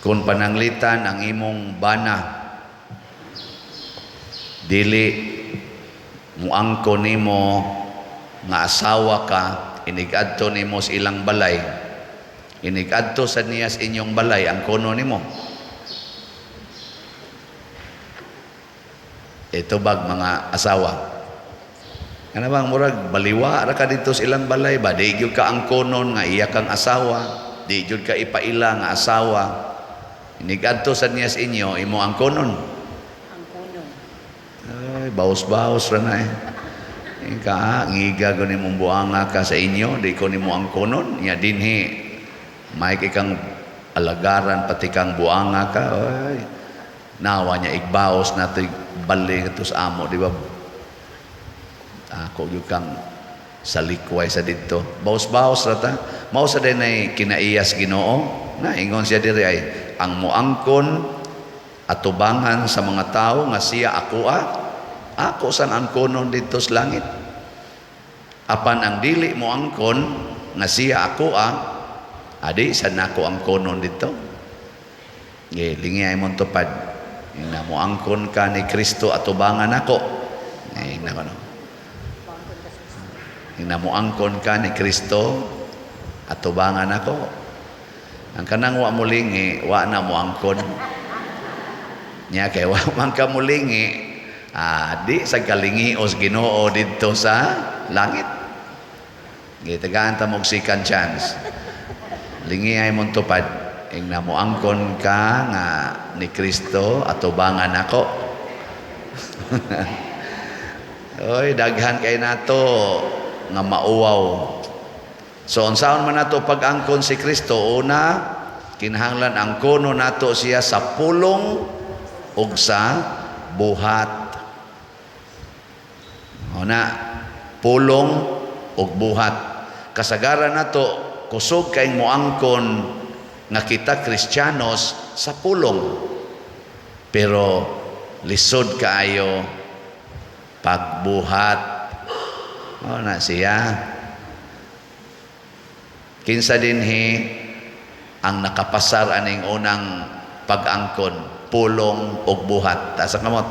Kung pananglitan ang imong bana dili muangko nimo nga asawa ka, inig-adto nimo sa ilang balay, inig-adto sa niya sa inyong balay, ang kono nimo. Ito bag mga asawa. Kana bang murag baliwa ra ka dito sa ilang balay ba, di gyud ka angkonon nga iya kang asawa, di gyud ka ipaila nga asawa. Inig-adto sa niya sa inyo, imo angkonon. Ang kuno. Ay, baos-baos ra na eh. Ika, ngiga ko nimong buanga ka sa inyo, di ko nimo angkonon. Nya dinhi, may ikang alagaran pati kang buanga ka. Ay, nawa niya igbaos na ito bali ito sa amo, di ba? Ako gyud kang salikway sa didto. Baos-baos ra ta. Mao sa din ay kinaiyas Ginoo. Na ingon siya diri ay ang muangkon atubangan sa mga tao nga siya ako ah. Ako sang angkonon didto sa langit. Apan ang dili mo angkon nga siya ako ah, adi sa nako angkonon didto. Ge lingi ay mong tupad. Ina mo angkon ka ni Kristo atubangan ako. Eh, ina ko no. Bangkon ka sa Ina mo angkon ka ni Kristo atubangan ako. Ang kanang wa mulingi, wa na mo angkon. Nya kay wa man ka mulingi, di sa kalingios Ginoo didto sa langit. Gitagaan ta mog second chance. Lingi ay mong tupad. Ing namuangkon ka nga ni Kristo atubangan ako. Oy, daghan kay nato nga mauwaw. So unsaon man nato pag-angkon si Kristo? Una, kinahanglan angkono nato siya sa pulong ug sa buhat. Una, pulong ug buhat. Kasagaran nato kusog kay moangkon nga kita Kristiyanos sa pulong. Pero lisod kaayo pagbuhat. O na siya. Kinsa dinhi ang nakapasar aning unang pag-angkon, pulong ug buhat? Taas ang kamot.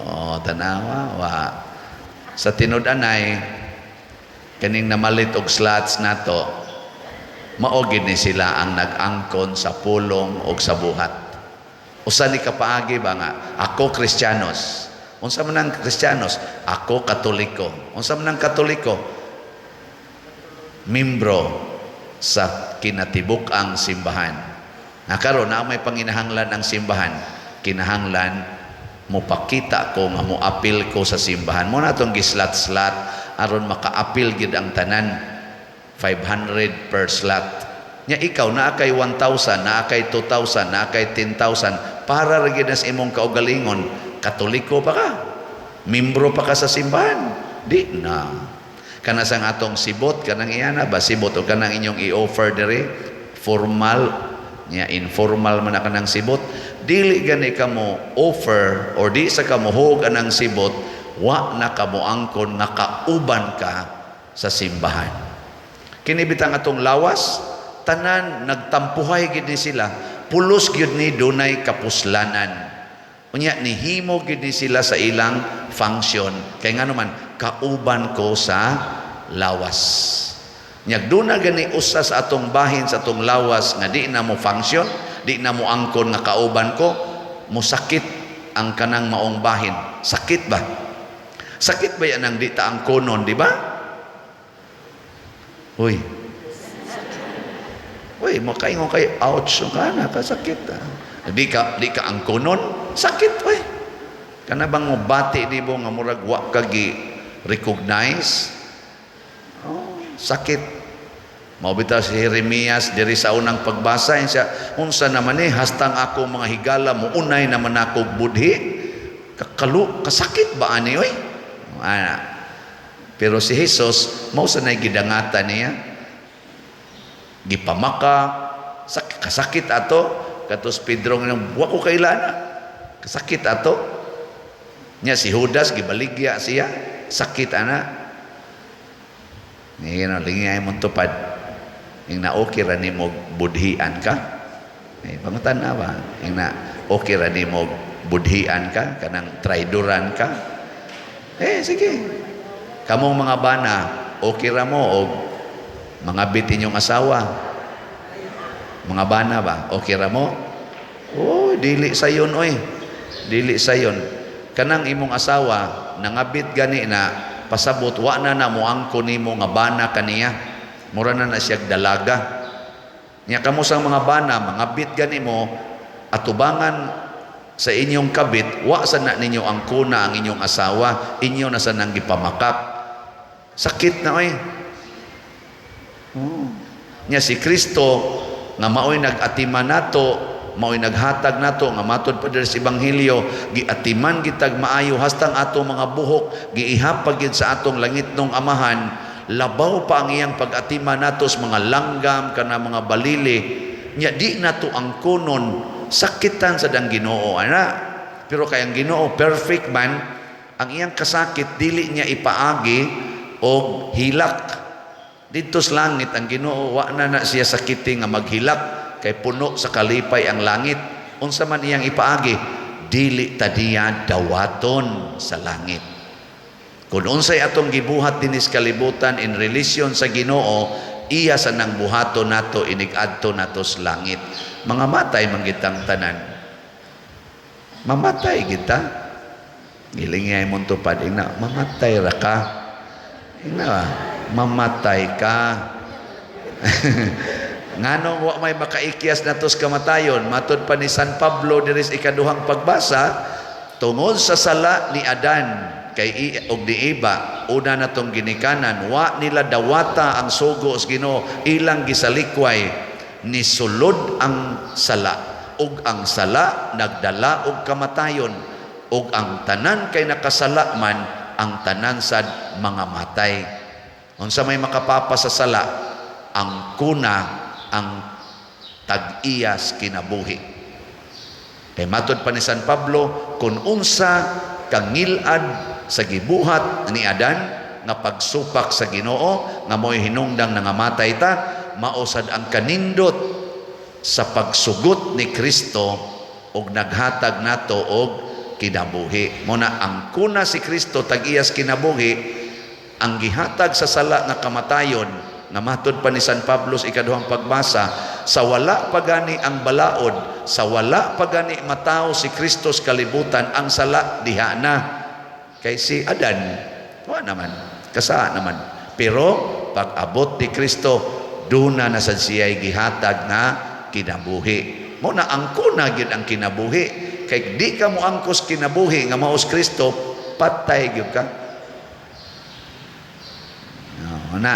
Oh, tanawa wa. Sa tinud-anay kaning namalit og slots nato, mao gid ni sila ang nag-angkon sa pulong ug sa buhat. Usa ni kapaagi ba nga ako Kristiyanos. Unsa man ang Kristiyanos? Ako Katoliko. Unsa man ang Katoliko? Membro sa kinatibuk-ang simbahan. Na karon na may panginahanglan ang simbahan, kinahanglan mopakita ko nga moapil ko sa simbahan. Mo na atong gislat-slat aron makaapil gid ang tanan, 500 per slot. Nya ikaw naa kay 1,000, naa kay 2,000, naa kay 10,000, para ra gid na sa imong kaugalingon, Katoliko pa ka. Membro pa ka sa simbahan. Di na. Kana sang atong sibot, kanang iyana ba sibot o kanang inyong i-offer diri, formal nya informal man na kanang sibot, dili gani ka mo offer or di sa ka mohog anang sibot, wa na ka moangkon nga kauban ka sa simbahan. Kini bitang atong lawas, tanan nagtampuhay gid ni sila, pulos gyud ni dunay kapuslanan. Unya nihimo gyud ni sila sa ilang function kay ngano man kauban ko sa lawas. Nya duna gani usa sa atong bahin sa atong lawas nga di na mo function, di na mo angkon nga kauban ko, musakit ang kanang maong bahin. Sakit ba? Sakit ba yan ang di ta angkonon, di ba? Uy. Uy, makaingon kayo, ouch, ka na, kasakit. Ah. Di ka angkonon, sakit, uy. Kana bang mobati di mo nga murag wa ka gi recognize? Oh, sakit. Mao bitaw si Jeremias diri sa unang pagbasa siya, unsa naman ni hastang ako mga higala muunay naman ako budhi, kakalu kasakit ba ani oy? Ana. Pero si Jesus mao sa nay gidangatan niya, gipamaka kasakit ato katos Pedro nga wa ko kailana, kasakit ato nya. Si Judas gibaligya siya, sakit ana. Ngino lingi ay mong tupad. Ingna, okay ra nimo budhian ka? Eh, pangutan na ba? Ingna, okay ra nimo budhian ka, kanang traidoran ka? Eh, sige. Kamong mga bana, okay ra mo og mangabit inyong asawa? Mga bana ba? Okay ra mo? Oh, dili sayon oy. Dili sayon. Kanang imong asawa nangabit gani na, pasabot wa na na moangko nimo nga bana kaniya. Mura na na siya dalaga. Nya kamo sang mga bana, mangabit gani mo, atubangan sa inyong kabit, wa sa na ninyo angkona ang inyong asawa, inyo na sa nang gipamakak. Sakit na oy. Oh. Nya si Kristo nga maoy nag-atiman nato, maoy naghatag nato nga matod pa diri sa ebanghelyo, giatiman gitag maayo hastang ato mga buhok giihapag gid sa atong langitnong Amahan. Labaw pa ang iyang pag-atiman nato sa mga langgam kana mga balili. Nya di nato ang kunon, sakitan sa dang Ginoo ana. Pero kay ang Ginoo perfect man, ang iyang kasakit dili niya ipaagi og hilak. Didto sa langit, ang Ginoo wa na na siya sakiti nga maghilak kay puno sa kalipay ang langit. Unsa man iyang ipaagi, dili ta diya dawaton sa langit. Kung unsay atong gibuhat dinis kalibutan in relation sa Ginoo, iya sa nang buhaton nato inig-adto nato sa langit. Mga matay man gitang tanan. Mamatay kita. Giling mong tupad, ingna, mamatay ra ka. Ingna, mamatay ka. Nganong wa may makaikyas nato sa kamatayon? Matod pa ni San Pablo diri sa ikaduhang pagbasa, tungod sa sala ni Adan kay og ni Eva, una natong ginikanan, wa nila dawata ang sugo sa Ginoo, ilang gisalikway, nisulod ang sala, ug ang sala nagdala og kamatayon, ug ang tanan kay nakasala man, ang tanan sad mga matay. Unsa may makapapa sa sala? Ang kuna ang tag-iyas kinabuhi. Kay matod pa ni San Pablo, kung unsa kangilad sa gibuhat ni Adan nga pagsupak sa Ginoo nga mo'y hinungdang nangamatay ta, mausad ang kanindot sa pagsugot ni Kristo og naghatag nato og kinabuhi. Mo na ang kuna si Kristo tag-iyas kinabuhi, ang gihatag sa sala nga kamatayon, nga matod pa ni San Pablo sa ikaduhang pagbasa, sa wala pa gani ang balaod, sa wala pa gani matawo si Kristo sa kalibutan, ang sala diha na. Kay si Adan wa naman, kasaa naman. Pero pag abot ni Kristo, duna na sad siya'y gihatag nga kinabuhi. Mo na ang kuna gyud ang kinabuhi. Kay di ka mo angkos kinabuhi nga maos Kristo, patay gyud ka. No, na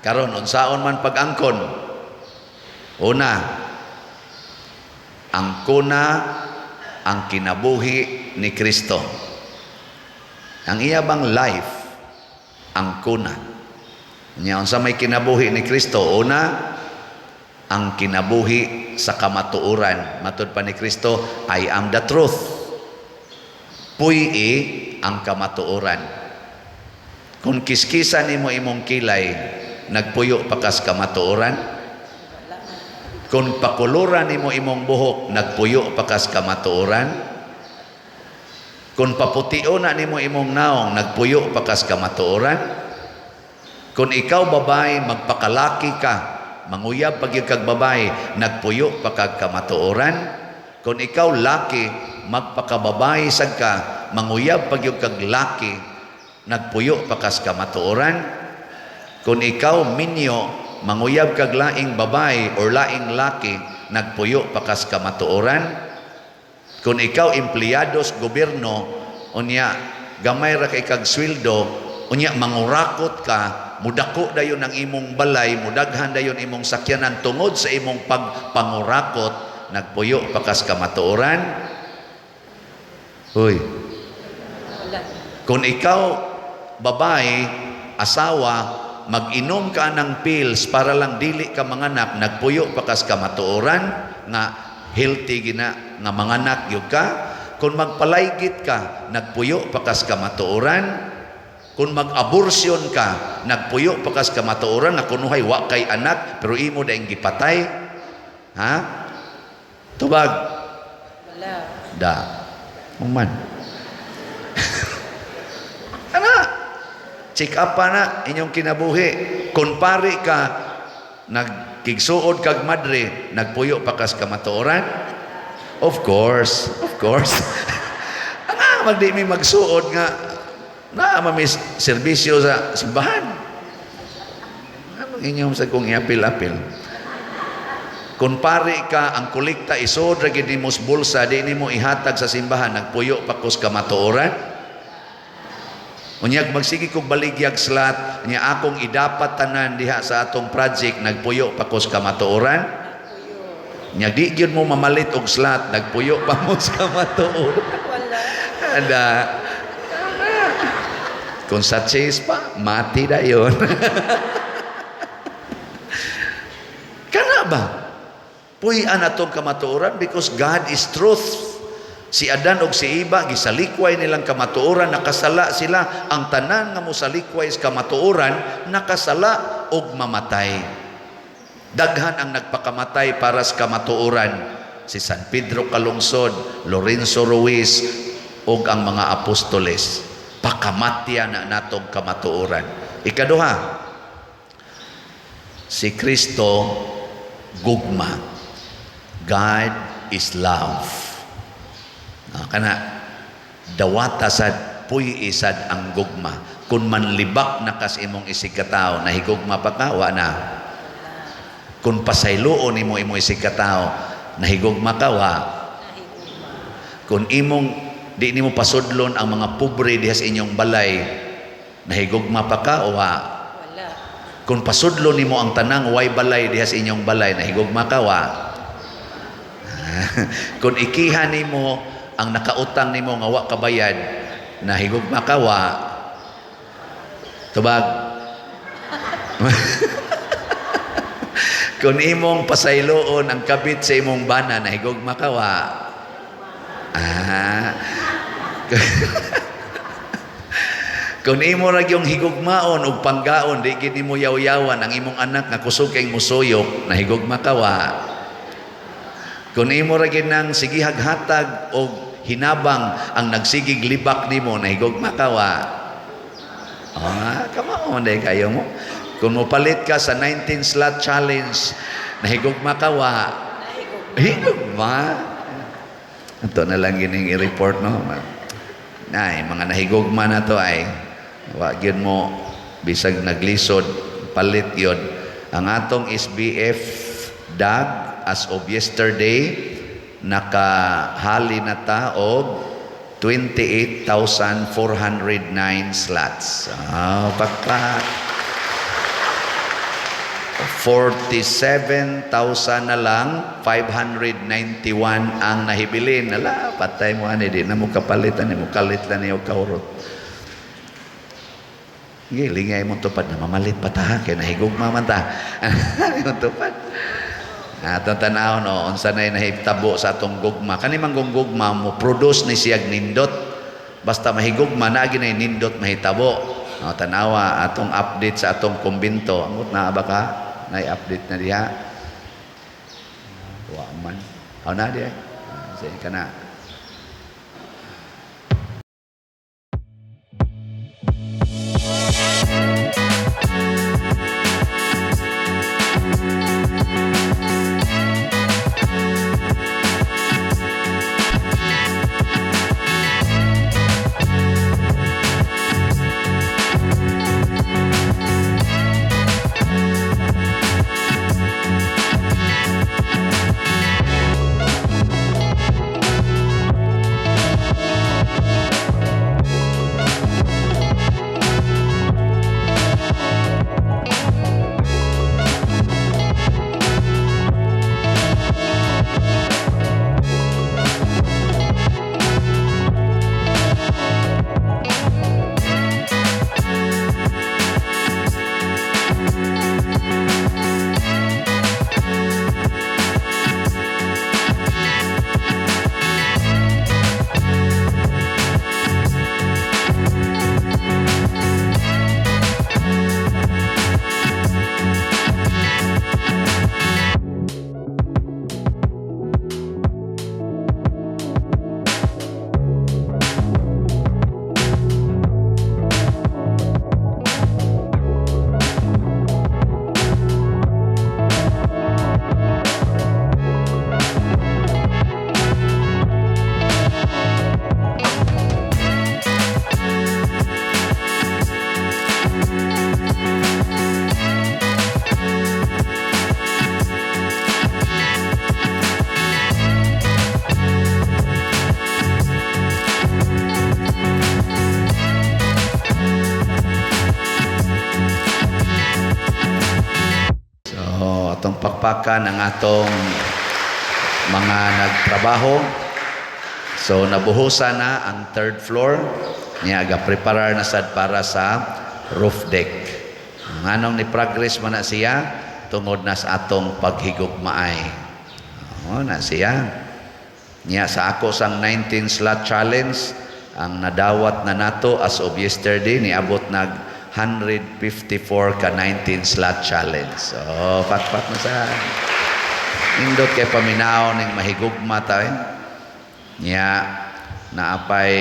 karon, unsaon man pag-angkon? Una, ang kuna ang kinabuhi ni Kristo. Ang iya bang life ang kuna. Nya unsa may kinabuhi ni Kristo? Una, ang kinabuhi sa kamatuoran. Matod pa ni Kristo, "I am the truth." Puy-i ang kamatuoran. Kung kiskisa nimo imong kilay, nagpuyo pa kas kamatuoran? Kung pakuluran nimo imong buhok, nagpuyo pa kas kamatuoran? Kung paputio na nimo imong naong, nagpuyo pa kas kamatuoran? Kung ikaw babae, magpakalaki ka, manguyab pag kag babae, nagpuyo pa kag kamatuoran? Kung ikaw laki, magpakababae sad ka, manguyab pag kag laki, nagpuyo pa kas kamatuoran? Kung ikaw minyo, manguyab kag laing babae or laing laki, nagpuyo pa kas kamatuoran? Kung ikaw empleyado sa gobyerno, unya gamay ra kay kag sweldo, unya mangurakot ka, mudako dayon ang imong balay, mudaghan dayon imong sakyanan tungod sa imong pagpangurakot, nagpuyo pa kas kamatuoran? Uy, Wala. kung ikaw babae, asawa, mag-inom ka ng pills para lang dili ka manganak, nagpuyo pa kas kamatuoran nga healthy gina nga manganak gyud ka? Kung magpalaygit ka, nagpuyo pa kas kamatuoran? Kung mag-abortion ka, nagpuyo pa kas kamatuoran nga kunuhay wa kay anak pero imo dayong gipatay? Ha? Tubag. Wala. Da. Uman. Ana, check up pa na inyong kinabuhi. Kung pari ka, nagkigsuod kag madre, nagpuyo pa kas kamatuoran? Of course, of course. Ana, magdi mi magsuod nga naa mami serbisyo sa simbahan. Anong inyong sa kong iapil-apil? Kung pari ka, ang kolekta isod ra gid nimo sa bulsa, di nimo ihatag sa simbahan, nagpuyo pa kus kamatuoran? Unyag magsige kog baligyag slot, nya akong idapat tanan diha sa atong project, nagpuyo pa kus kamatuoran? Nagpuyo. Nya di gyud mo mamalit og slot, nagpuyo pa mo sa kamatuoran? Wala. Ada. Kung sa chase pa, mati dayon. Kana ba? Puy-an atong kamatuoran because God is truth. Si Adan og si Eva gisalikway nilang kamatuoran, nakasala sila. Ang tanan nga mosalikway sa kamatuoran, nakasala og mamatay. Daghan ang nagpakamatay para sa kamatuoran. Si San Pedro Calungsod, Lorenzo Ruiz ug ang mga apostoles. Pakamatya na natong kamatuoran. Ikaduha, si Kristo gugma. God is love. Kana dawata sad, puy sad ang gugma. Kung manlibak na kas imong isigkatao, nahigugma pa ka? Wa na. Kung pasayloon nimo imong isigkatao, nahigugma ka? Wa. Nahigugma. Kung imong di nimo pasudlon ang mga pobre diha sa inyong balay, nahigugma pa ka o wa? Wala. Kung pasudlon nimo ang tanang way balay diha sa inyong balay, nahigugma ka? Wa. Kung ikiha nimo ang nakautang nimo nga wa kabayad, nahigugma ka? Wa. Tubag. Kung imong pasayloon ang kabit sa imong bana, nahigugma ka? Wa. Kung imo ra gyung higugmaon og panggaon, di gid nimo yaw-yawan ang imong anak nga kusog kay musuyok, nahigugma ka? Wa. Kung imo ra gyud nang sigihag hatag og hinabang ang nagsigig libak nimo, nahigugma ka? Wa. Kamao man day kayo mo. Kung mopalit ka sa 19 slot challenge, nahigugma ka? Wa. Nahigugma. Higugma. Ito na lang gining i-report, no. Ay, mga nahigugma na to ay wa gyud mo bisag naglisod palit yun. Ang atong SBF DAG as of yesterday, nakahali na ta og 28,409 slots. Pakpak. 47,000 na lang, 591 ang nahibilin. Ala, patay mo ani, di na mo kapalit ani, mo kalit lang niyo kaurot. Sige, lingay mo tupad na mamalit pa ta, kay nahigugma man ta. Mo tupad. Atong tanaw, no, unsa nay nahitabo sa atong gugma. Kani man gong gugma mo produce ni siyag nindot. Basta mahigugma na ginay nindot mahitabo. No, tanawa atong update sa atong kumbinto. Angot na ba ka? Nay update na diha. Wa man. Aw na diha. Sige ka na. Palakpakan ang atong mga nagtrabaho. So nabuhusan na ang third floor niya, ga preparar na sad para sa roof deck. Nganong ni progress man na siya? Tungod na sa atong paghigugmaay. Oh, na siya. Niya sa ako sang 19 slot challenge, ang nadawat na nato as of yesterday, niabot nag 154 ka 19 slot challenge. So, pakpak na sa nindot kay paminaw ning mahigugma ta eh. Niya naapay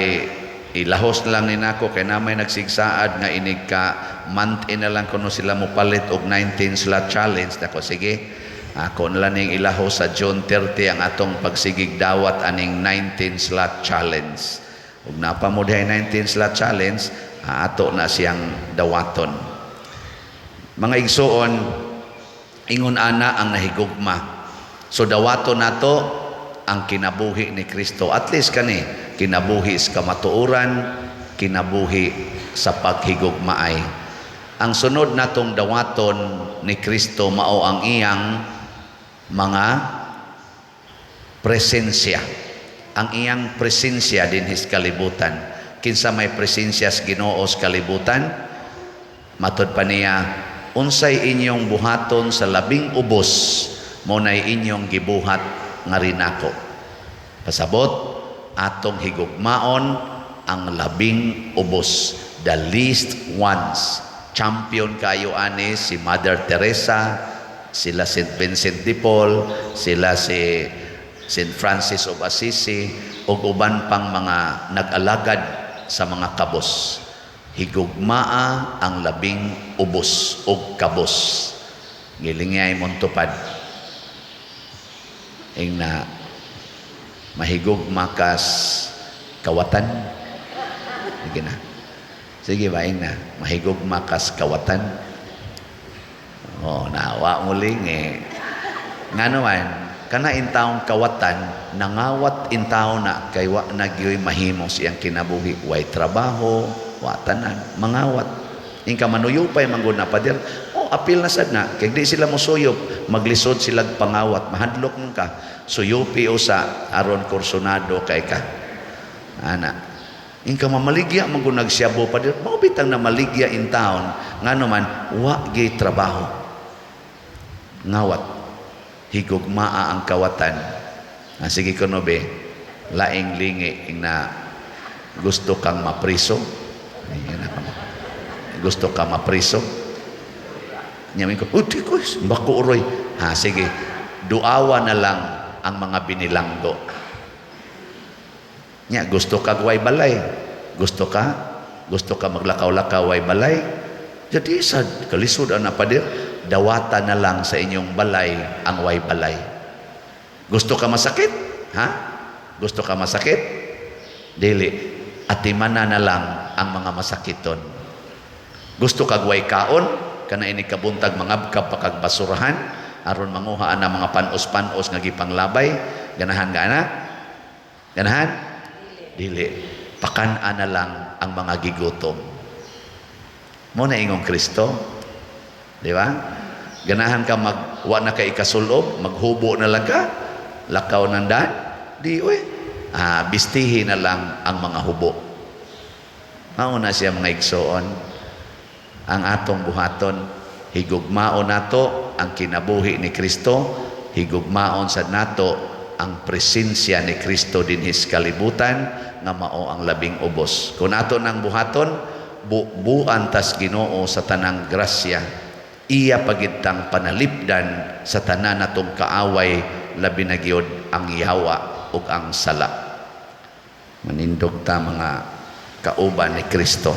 ilahos na lang ni nako kay na may nagsigsaad nga inig ka month in na lang kuno sila mopalit og 19 slot challenge nako. Sige, ako na lang ning ilahos sa June 30 ang atong pagsigig dawat aning 19 slot challenge. Ug napa mo dihay 19 slot challenge, ato na siyang dawaton. Mga igsuon, ingon ana ang nahigugma. So dawaton nato ang kinabuhi ni Kristo. At least kani kinabuhi sa kamatuoran, kinabuhi sa paghigugmaay. Ang sunod natong dawaton ni Kristo mao ang iyang mga presensya. Ang iyang presensya dinhi sa kalibutan. Kinsa may presensya sa Ginoo sa kalibutan? Matod pa niya, unsay inyong buhaton sa labing ubos, mao nay inyong gibuhat ngari nako. Pasabot, atong higugmaon ang labing ubos, the least ones. Champion kayo ani si Mother Teresa, sila St. Vincent de Paul, sila si St. Francis of Assisi, ug uban pang mga nag-alagad sa mga kabos. Higugmaa ang labing ubos ug kabos. Gilingay mong tupad. Ingna, mahigugma kas kawatan. Sige na. Sige ba, ingna, mahigugma kas kawatan. Oh, nawa mo lingi. Nga naman, kana intawong kawatan, nangawat intaw na kay wa na gyoy mahimo sa iyang kinabuhi. Way trabaho, wa tanan, mangawat. Ingka manuyupay manggod na, pader. Oh, apil na sad na. Kay di sila mosuyop, maglisod sila pangawat, mahadlok man ka. Suyupi usa aron kursunado kay ka. Ana. Ingka mamaligya man gud nagsyabo, pader. Mao bitang na maligya in town, ngano man wa gyud trabaho. Ngawat. Higugmaa ang kawatan. Ah, sige kuno be, laing lingi na gusto kang mapriso. Ayan ako. Gusto ka mapriso? Nyamin ko, oh, di ko, bako uroy. Ha, sige, duawa na lang ang mga binilanggo. Nya, gusto ka way balay? Gusto ka? Gusto ka maglakaw-lakaw way balay? Jadi sad, kalisod ana, pader, dawata na lang sa inyong balay ang way balay. Gusto ka masakit? Ha? Gusto ka masakit? Dili. Atimana na lang ang mga masakiton. Gusto kag way kaon? Kana ini kabuntag mangabkab pa kag basurahan aron manguha ana mga panos-panos nga gipanglabay. Ganahan ka na? Ganahan? Dili. Pakan-a na lang ang mga gigutom. Mo na ingong Kristo. Di ba? Ganahan ka mag wa na kay ikasulob, maghubo na lang ka, lakaw ng daan? Di uy. Ah, bistihi na lang ang mga hubo. Mao na siya, mga igsoon. Ang atong buhaton, higugmaon nato ang kinabuhi ni Kristo, higugmaon sa nato ang presensya ni Kristo dinhi sa kalibutan nga mao ang labing ubos. Kung ato nang buhaton, bubuan tas Ginoo sa tanang grasya. Iya pagitang panalipdan sa tanan natong kaaway, labi na gyud ang yawa ug ang sala. Manindog ta, mga kauban ni Kristo.